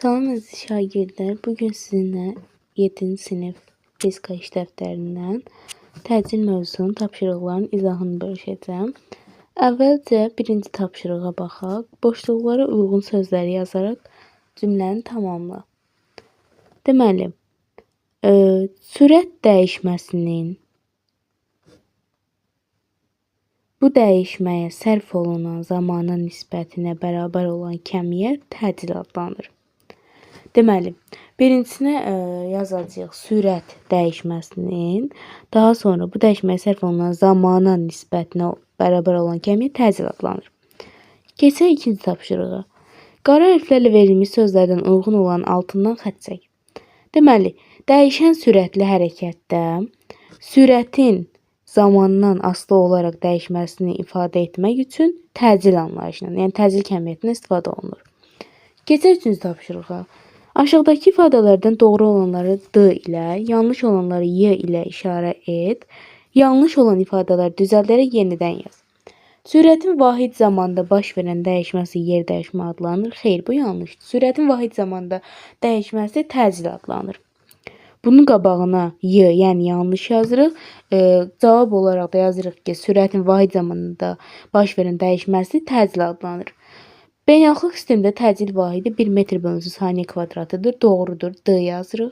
Salam əziz şagirdlər, bugün sizinlə 7-ci sinif fizika iş dəftərindən təcil mövzusunun tapşırıqlarının izahını bölüşəcəm. Əvvəlcə birinci tapşırığa baxaq. Boşluqlara uyğun sözləri yazaraq cümləni tamamla. Deməli, sürət dəyişməsinin bu dəyişməyə sərf olunan zamana nisbətinə bərabər olan kəmiyyət təcil adlanır. Deməli, birincisinə yazacağıq sürət dəyişməsinin, daha sonra bu dəyişməyə sərf olunan zamana nisbətinə bərabər olan kəmiyyət təcil adlanır. Keçək ikinci tapşırığa. Qara hərflərlə verilmiş sözlərdən uyğun olan altından xətt çək. Deməli, dəyişən sürətli hərəkətdə sürətin zamandan asılı olaraq dəyişməsini ifadə etmək üçün təcil anlayışından, yəni təcil kəmiyyətindən istifadə olunur. Keçək üçüncü tapşırığa. Aşağıdakı ifadələrdən doğru olanları D ilə, yanlış olanları Y ilə işarə et. Yanlış olan ifadələri düzəldərək yenidən yaz. Sürətin vahid zamanda baş verən dəyişməsi yer dəyişmə adlanır. Xeyr, bu yanlışdır. Sürətin vahid zamanda dəyişməsi təcil adlanır. Bunun qabağına Y, yəni yanlış yazırıq. Cavab olaraq da yazırıq ki, sürətin vahid zamanda baş verən dəyişməsi təcil adlanır. Beynəlxalq sistemdə təcil vahidi 1 metr bölünsün saniyə kvadratıdır. Doğrudur. D yazırıq.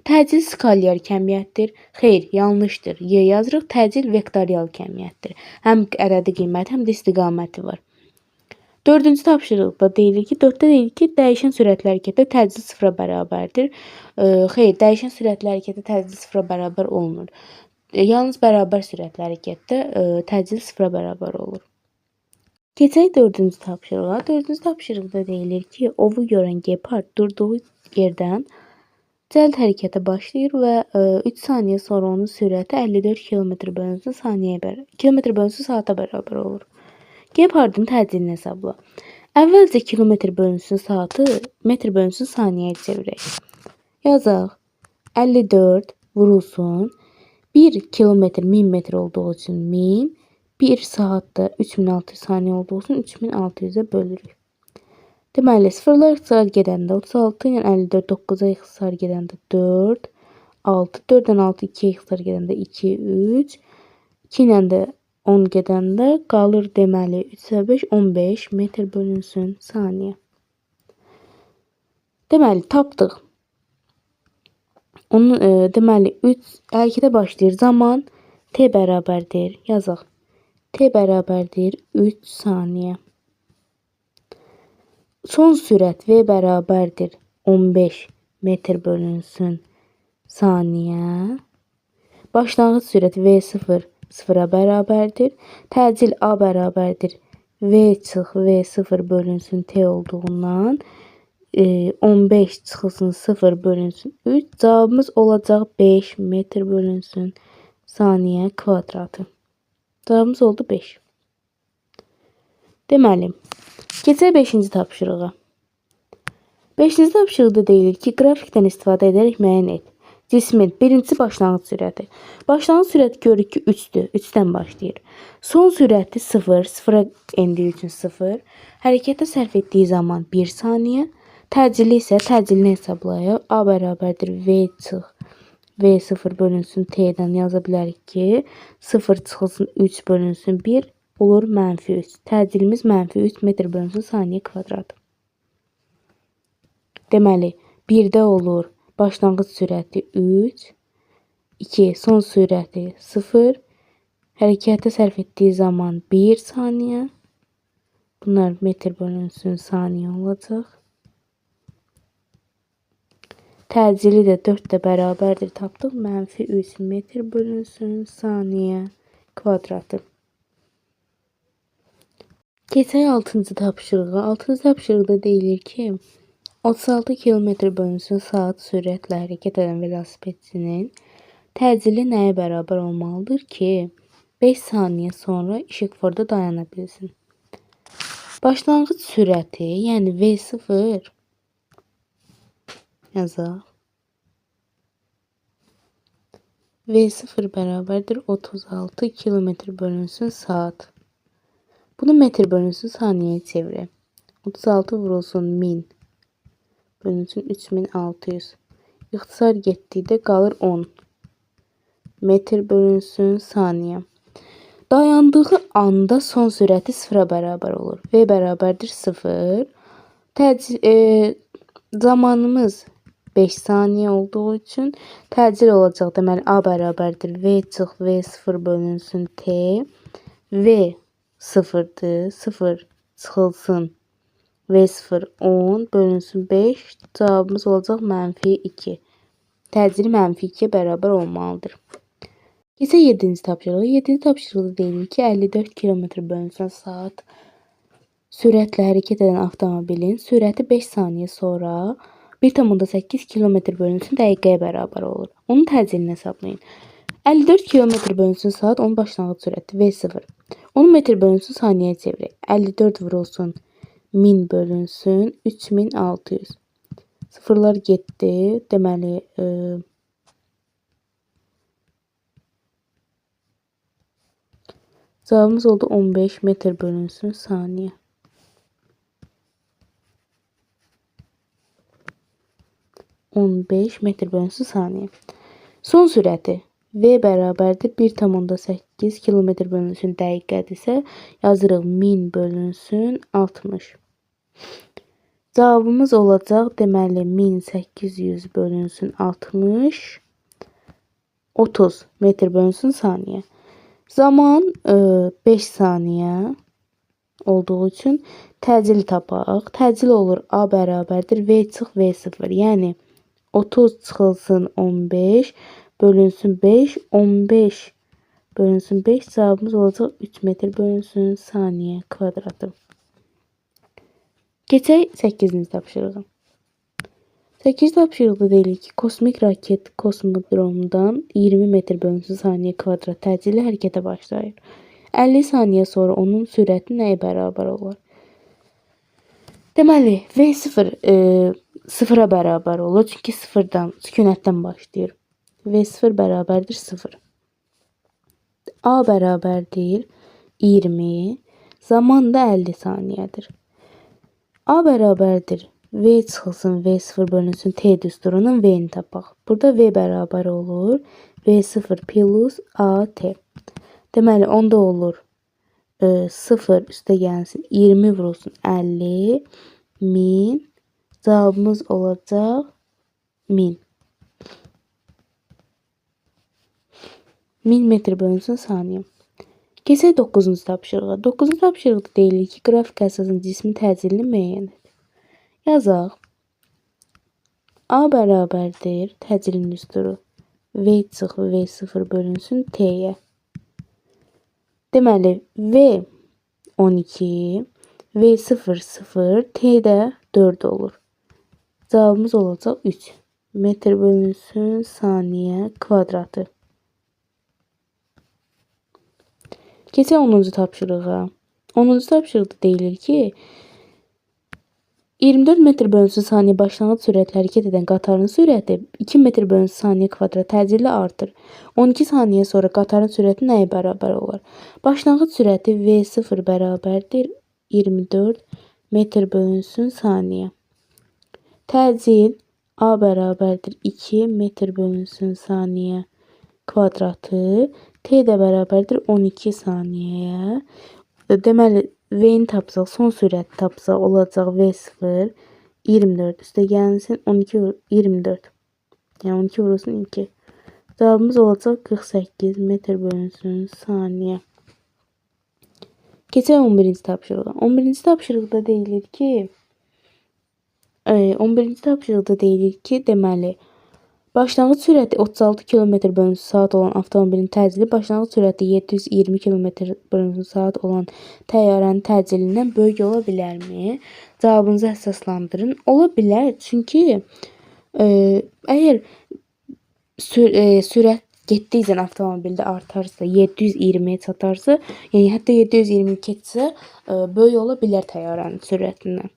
Təcil skalyar kəmiyyətdir. Xeyr, yanlışdır. Y yazırıq. Təcil vektorial kəmiyyətdir. Həm ədədi qiyməti, həm də istiqaməti var. Dördüncü tapşırıqda deyilir ki, dörddə deyilir ki, dəyişən sürətli hərəkətdə təcil sıfıra bərabərdir. Xeyr, dəyişən sürətli hərəkətdə təcil sıfıra bərabər olmur. Yalnız bərabər sürətli hərəkətdə təcil sıfıra bərabər olur. Keçək dördüncü tapşırığa. Dördüncü tapşırıqda deyilir ki, ovu görən gepard durduğu yerdən cəld hərəkətə başlayır və 3 saniyə sonra onun sürəti 54 km bölünsün saniyə kilometr bölünsün saata bərabər olur. Gepardın təcilini hesabla. Əvvəlcə kilometr bölünsün saatı metr bölünsün saniyəyə çevirək. Yazaq. 54 vurulsun. 1 kilometr 1000 metr olduğu üçün 1000. 1 saatda 3600 saniyə olduğu üçün 3600-ə bölürük. Deməli, sıfırlar ixtisar gedəndə 36 ilə 54 9-a ixtisar gedəndə 4, 6, 4 ilə 6 2-yə ixtisar gedəndə 2, 3, 2 ilə də 10 gedəndə qalır deməli 3-ə 5, 15 metr bölünsün saniyə. Deməli, tapdıq. Onun, deməli, 3 hərəkətə başlayır. Zaman t bərabərdir. Yazaq. T bərabərdir 3 saniyə. Son sürət V bərabərdir 15 metr bölünsün saniyə. Başlanğıc sürət V0 sıfıra bərabərdir. Təcil A bərabərdir V çıx V0 bölünsün T olduğundan 15 çıxılsın 0 bölünsün 3. Cavabımız olacaq 5 metr bölünsün saniyə kvadratı. Cavabımız oldu 5. Deməli, keçək 5-ci tapşırığa. 5-ci tapşırıqda deyilir ki, qrafikdən istifadə edərək müəyyən et. Cismin birincisi başlanğıc sürəti. Başlanğıc sürəti görürük ki, 3-dür. 3-dən başlayır. Son sürəti 0, 0-a endiyi üçün 0. Hərəkətə sərf etdiyi zaman 1 saniyə. Təcili isə təcilini hesablayaq. A bərabərdir V çıx V0 bölünsün T-dən yaza bilərik ki, 0 çıxılsın 3 bölünsün 1 olur mənfi 3. Təcilimiz mənfi 3 metr bölünsün saniyə kvadratı. Deməli, 1-də olur başlanğıc sürəti 3, 2 son sürəti 0, hərəkətə sərf etdiyi zaman 1 saniyə. Bunlar metr bölünsün saniyə olacaq. Təcili də 4 də bərabərdir. Tapdıq. Mənfi 3 metr bölünsün saniyə kvadratı. Keçək 6-cı tapşırığa. 6-cı tapşırıqda deyilir ki, 36 km bölünsün saat sürətlə hərəkət edən velosipedçinin təcili nəyə bərabər olmalıdır ki, 5 saniyə sonra işıqforda dayana bilsin. Başlanğıc sürəti, yəni V0 yazaq. V0 bərabərdir 36 km bölünsün saat. Bunu metr bölünsün saniyəyə çevirək. 36 vurulsun 1000 bölünsün 3600. İxtisar getdikdə qalır 10 metr bölünsün saniyə. Dayandığı anda son sürəti sıfıra bərabər olur. V bərabərdir 0. Zamanımız 5 saniyə olduğu üçün təcil olacaq. Deməli, A bərabərdir V çıx V0 bölünsün T. V 0-dır. 0 çıxılsın. V0 10 bölünsün 5. Cavabımız olacaq mənfi 2. Təcili mənfi 2-yə bərabər olmalıdır. Keçək 7-ci tapşırığa. 7-ci tapşırıqda deyilir ki, 54 km bölünsün saat sürətlə hərəkət edən avtomobilin sürəti 5 saniyə sonra 1,8 km bölünsün dəqiqəyə bərabər olur. Onun təcilini hesablayın. 54 km bölünsün saat onun başlanğıc sürəti V0. Onu metr bölünsün saniyəyə çevirək. 54 vurulsun 1000 bölünsün 3600. Sıfırlar getdi. Deməli, cavabımız oldu 15 metr bölünsün saniyə. ...15 metr bölünsün saniyə. Son sürəti V bərabərdir 1,8 km bölünsün dəqiqədirsə, yazırıq 1000 bölünsün 60. Cavabımız olacaq, deməli 1800 bölünsün 60, 30 metr bölünsün saniyə. Zaman 5 saniyə olduğu üçün təcil tapaq. Təcil olur A bərabərdir V çıx V0. Yəni 30 çıxılsın 15 bölünsün 5, 15 bölünsün 5 cavabımız olacaq 3 metr bölünsün saniyə kvadratı. Keçək 8-ci tapşırığa. 8-ci tapşırıqda deyilir ki, kosmik raket kosmodromdan 20 metr bölünsün saniyə kvadrat təcillə hərəkətə başlayır. 50 saniyə sonra onun sürəti nəyə bərabər olar? Deməli, V0 sıfıra bərabər olur. Çünki sıfırdan, sükunətdən başlayır. V0 bərabərdir 0. A bərabərdir 20. Zaman da 50 saniyədir. A bərabərdir V çıxılsın V0 bölünsün T düsturunun V-ni tapaq. Burada V bərabər olur V0 plus AT. Deməli, onda olur 0 üstə gəlsin 20 vurulsun 50 1000. Cavabımız olacaq 1000. 1000 metr bölünsün saniyə. Keçək 9-cu tapşırığa. 9-cu tapşırıqda deyilir ki, qrafik əsasında cismin təcilini müəyyən et. Yazaq. A bərabərdir təcilin düsturu V çıx V0 bölünsün T-yə. Deməli, V 12, V0 0, T də 4 olur. Cavabımız olacaq 3 metr bölünsün saniyə kvadratı. Keçək 10-cu tapşırığa. 10-cu tapşırıqda deyilir ki, 24 metr bölünsün saniyə başlanğıc sürətlə hərəkət edən qatarın sürəti 2 metr bölünsün saniyə kvadrat təcillə artır. 12 saniyə sonra qatarın sürəti nəyə bərabər olar? Başlanğıc sürəti V0 bərabərdir 24 metr bölünsün saniyə. Təcil A bərabərdir 2 metr bölünsün saniyə kvadratı. T də bərabərdir 12 saniyəyə. Deməli, V-ni tapsaq, son sürəti tapsaq olacaq V0 24 üstə gəlsin 12 24. Yəni 12 vurulsun 2. Cavabımız olacaq 48 metr bölünsün saniyə. Keçək 11-ci tapşırığa. 11-ci tapşırıqda deyilir ki, 11-ci tapşırıqda deyilir ki, deməli, başlanğıc sürəti 36 km bölünsün saat olan avtomobilin təcili başlanğıc sürəti 720 km bölünsün saat olan təyyarənin təcilindən böyük ola bilərmi? Cavabınızı əsaslandırın. Ola bilər, çünki əgər sürət getdikcə avtomobildə artarsa, 720-yə çatarsa, yəni hətta 720 keçsə, böyük ola bilər təyyarənin sürətindən.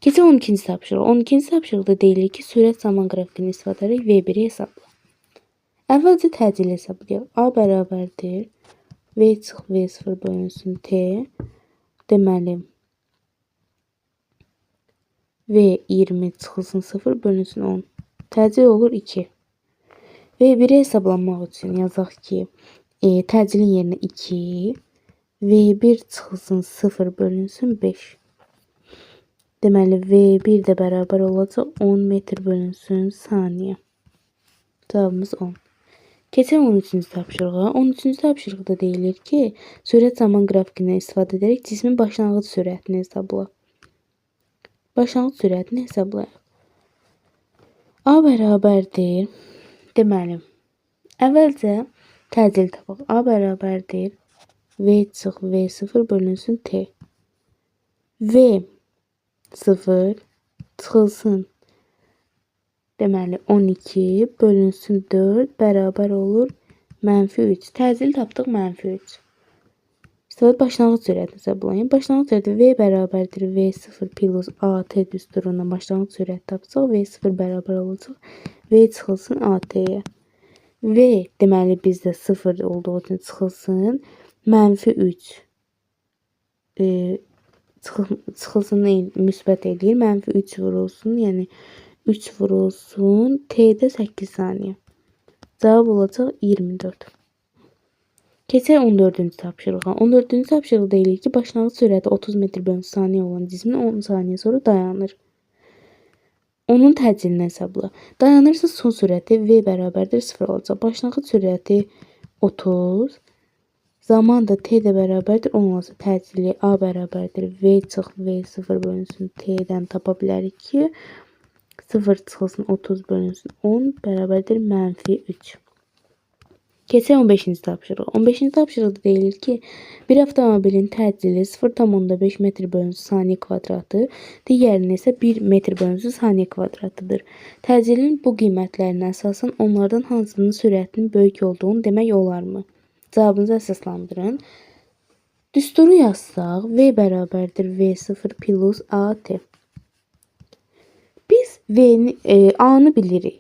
Keçək 12-ci tapşırıq. 12-ci tapşırıqda deyilir ki, sürət zaman qrafikini istifadə edərək V1-i hesabla. Əvvəlcə təcili hesablayaq. A bərabərdir V çıx V0 bölünsün T. Deməli, V 20 çıxılsın 0 bölünsün 10. Təcil olur 2. V1-i hesablamaq üçün yazaq ki, təcilin yerinə 2, V1 çıxılsın 0 bölünsün 5. Deməli, V1 də bərabər olacaq 10 metr bölünsün saniyə. Cavabımız 10. Keçək 13-cü tapşırığa. 13-cü tapşırıqda deyilir ki, sürət zaman qrafikindən istifadə edərək cismin başlanğıc sürətini hesabla. Başlanğıc sürətini hesablayaq. A bərabərdir. Deməli, əvvəlcə təcil tapaq. A bərabərdir. V çıx V0 bölünsün T. V 0 çıxılsın. Deməli 12 bölünsün 4 bərabər olur mənfi 3. Təcil tapdıq mənfi 3. İstifadə başlanğıc sürətini hesablayın. Başlanğıc sürəti V bərabərdir V0 plus AT düsturundan başlanğıc sürət tapsaq V0 bərabər olacaq. V çıxılsın AT-yə. V deməli bizdə 0 olduğu üçün çıxılsın. Mənfi 3 çıxılsın müsbət eləyir. Mənfi 3 vurulsun. Yəni 3 vurulsun. T-də 8 saniyə. Cavab olacaq 24. Keçək 14-cü tapşırığa. 14-cü tapşırıqda deyilir ki, başlanğıc sürəti 30 metr bölünsün saniyə olan cismin 10 saniyə sonra dayanır. Onun təcilini hesabla. Dayanırsa son sürəti V bərabərdir 0 olacaq. Başlanğıc sürəti 30. Zaman da T də bərabərdir 10 olsa təcili A bərabərdir V çıx V0 bölünsün T-dən tapa bilərik ki, 0 çıxılsın 30 bölünsün 10 bərabərdir mənfi 3. Keçək 15-ci tapşırığa. 15-ci tapşırıqda deyilir ki, bir avtomobilin təcili 0,5 metr bölünsün saniyə kvadratı, digərinin isə 1 metr bölünsün saniyə kvadratıdır. Təcilin bu qiymətlərinə əsasən onlardan hansının sürətinin böyük olduğunu demək olarmı? Cavabınızı əsaslandırın. Düsturu yazsaq, V bərabərdir V0 plus AT. Biz A-nı bilirik.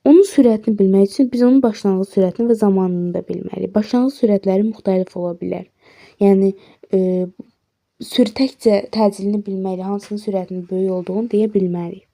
Onun sürətini bilmək üçün biz onun başlanğıc sürətini və zamanını da bilməliyik. Başlanğıc sürətləri müxtəlif ola bilər. Yəni təkcə təcilini bilməklə hansının sürətinin böyük olduğunu deyə bilmərik.